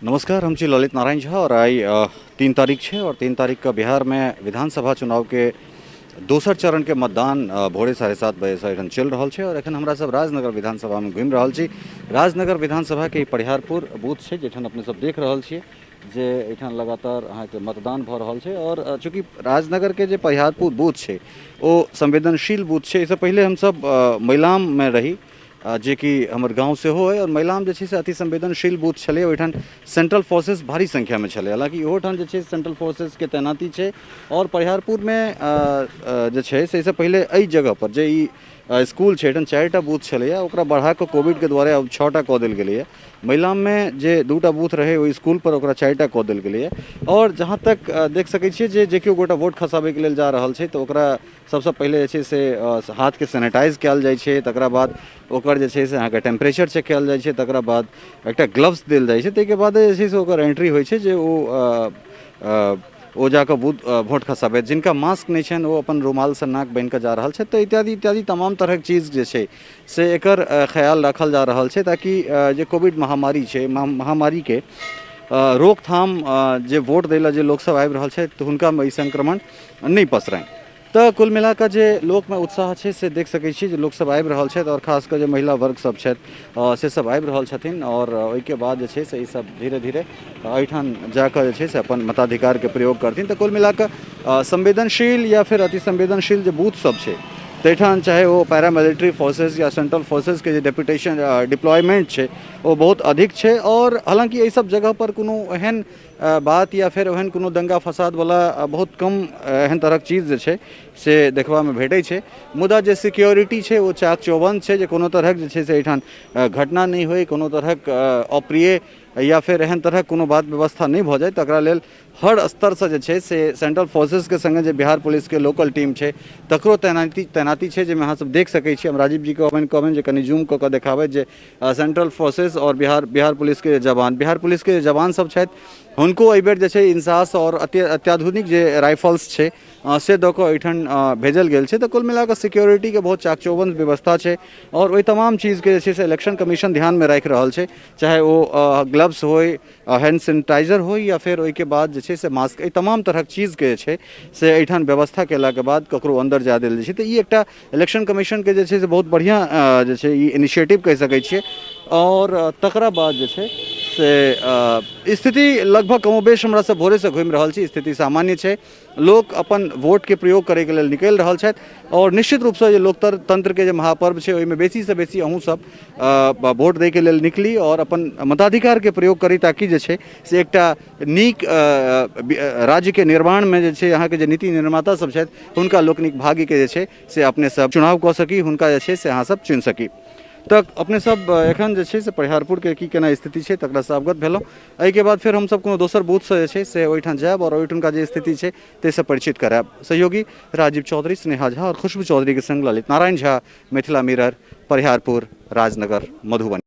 नमस्कार, हम छी ललित नारायण झा और आइ 3 तारीख छै और 3 तारीख के बिहारमे विधानसभा चुनावके दोसर चरणके मतदान भोरे 7:30 बजेसँ एखन चलि रहल छै और एखन हमरा सब राजनगर विधानसभामे घुमि रहल छी। राजनगर विधानसभाके ई परिहारपुर बूथ छै जाहिठाम अपने सब देख रहल छियै जे एहिठाम लगातार अहाँके मतदान भऽ रहल छै। और चूँकि राजनगरके जे परिहारपुर बूथ छै ओ संवेदनशील बूथ छै। एहिसँ पहिले हमसब मैलाममे रही जेकि हमर गाँव सेहो अइ और मैलाम जे छै से अति संवेदनशील बूथ छलै। ओहिठाम सेंट्रल फोर्सेस भारी संख्यामे छलै। हालाँकि इहोठाम जे छै सेंट्रल फोर्सेसके तैनाती छै और परिहारपुरमे जे छै से एहिसँ पहिले एहि जगहपर जे ई स्कूल छै एहिठाम 4टा बूथ छलैए, ओकरा बढ़ाकऽ कोविडके दुआरे आब 6टा कऽ देल गेलैए। मैलाममे जे 2टा बूथ रहै ओहि स्कूलपर ओकरा 4टा कऽ देल गेलैए। आओर जहाँ तक देख सकै छियै जे जे केओ गोटा वोट खसाबैके लेल जा रहल छै तऽ ओकरा सबसँ पहिले जे छै से हाथके सैनिटाइज कयल जाइ छै, तकरा बाद ओकर जे छै से अहाँके टेम्परेचर चेक कयल जाइ छै, तकरा बाद एकटा ग्लव्स देल जाइ छै, ताहिके बाद जे छै से ओकर एंट्री होइ छै जे ओ जाकऽ बूथ वोट खसाबै। जिनका मास्क नहि छनि ओ अपन रुमालसँ नाक बान्हि कऽ जा रहल छथि। तऽ इत्यादि इत्यादि तमाम तरहक चीज जे छै से एकर ख्याल राखल जा रहल छै ताकि जे कोविड महामारी छै महामारीके रोकथाम जे वोट दै लए जे लोकसभ आबि रहल छथि तऽ हुनकामे ई संक्रमण नहि पसरनि। तऽ कुल मिला कऽ जे लोकमे उत्साह छै से देख सकै छी जे लोकसभ आबि रहल छथि आओर खास कऽ जे महिला वर्ग सब छथि से सब आबि रहल छथिन आओर ओहिके बाद जे छै से ई सब धीरे धीरे एहिठाम जाकऽ जे छै से अपन मताधिकारके प्रयोग करथिन। तऽ कुल मिला कऽ संवेदनशील या फेर अति संवेदनशील जे बूथ सब छै ताहिठाम चाहे ओ पैरामिलिट्री फोर्सेस या सेंट्रल फोर्सेसके जे डेपुटेशन डिप्लॉयमेंट छै ओ बहुत अधिक छै। आओर हालाँकि एहि सब जगहपर कोनो एहन बात या फेर ओहन कोनो दंगा फसादवला बहुत कम एहन तरहक चीज जे छै से देखबामे भेटै छै, मुदा जे सिक्योरिटी छै ओ चाक चौबंद छै जे कोनो तरहक जे छै से एहिठाम घटना नहि होइ, कोनो तरहक अप्रिय या फेर एहन तरहक कोनो बात व्यवस्था नहि भऽ जाय, तकरा लेल हर स्तरसँ जे छै से सेंट्रल फोर्सेसके सङ्गे जे बिहार पुलिसके लोकल टीम छै तकरो तैनाती तैनाती छै, जाहिमे अहाँ सब देख सकै छी। हम राजीव जीके कहबनि कहबनि जे कनि जूम कऽ कऽ देखाबथि जे सेंट्रल फोर्सेस आओर बिहार बिहार पुलिसके जे जवान बिहार पुलिसके जे जवान सब छथि हुनको एहिबेर जे छै इंसास आओर अत्याधुनिक जे राइफल्स छै से दऽ कऽ एहिठाम भेजल गेल छै। तऽ कुल मिला कऽ सिक्योरिटीके बहुत चाक चौबंद व्यवस्था छै आओर ओहि तमाम चीजके जे छै से इलेक्शन कमीशन ध्यानमे राखि रहल छै, चाहे ओ ग्लव्स होइ, हैंड सैनिटाइजर होइ या फेर ओहिके बाद जे छै से मास्क, एहि तमाम तरहक चीजके जे छै से एहिठाम व्यवस्था केलाके बाद ककरो अन्दर जाय देल जाइ छै। तऽ ई एकटा इलेक्शन कमीशनके जे छै से बहुत बढ़िआँ जे छै ई इनिशिएटिव कहि सकै छियै। आओर तकरा बाद जे छै से स्थिति लगभग कमोबेश हमरा सब भोरेसँ घुमि रहल छी, स्थिति सामान्य छै। लोक अपन वोटके प्रयोग करैके लेल निकलि रहल छथि आओर निश्चित रूपसँ जे लोकतंत्रके जे महापर्व छै ओहिमे बेसीसँ बेसी अहूँ सब वोट दैके लेल निकली आओर अपन मताधिकारके प्रयोग करी ताकि जे छै से एकटा नीक राज्यके निर्माणमे जे छै अहाँके जे नीति निर्माता सब छथि हुनका लोकनिक भाग्यके जे छै से अपने सब चुनाव कऽ सकी, हुनका जे छै से अहाँ सब चुनि सकी। तऽ अपने सब एखन जे छै से परिहारपुरके की केना स्थिति छै तकरासँ अवगत भेलहुँ। एहिके बाद फेर हमसब कोनो दोसर बूथसँ जे छै से ओहिठाम जायब आओर ओहिठुनका जे स्थिति छै ताहिसँ परिचित करायब। सहयोगी राजीव चौधरी, स्नेहा झा आओर खुशबू चौधरीके संग ललित नारायण झा, मिथिला मिरर, परिहारपुर, राजनगर, मधुबनी।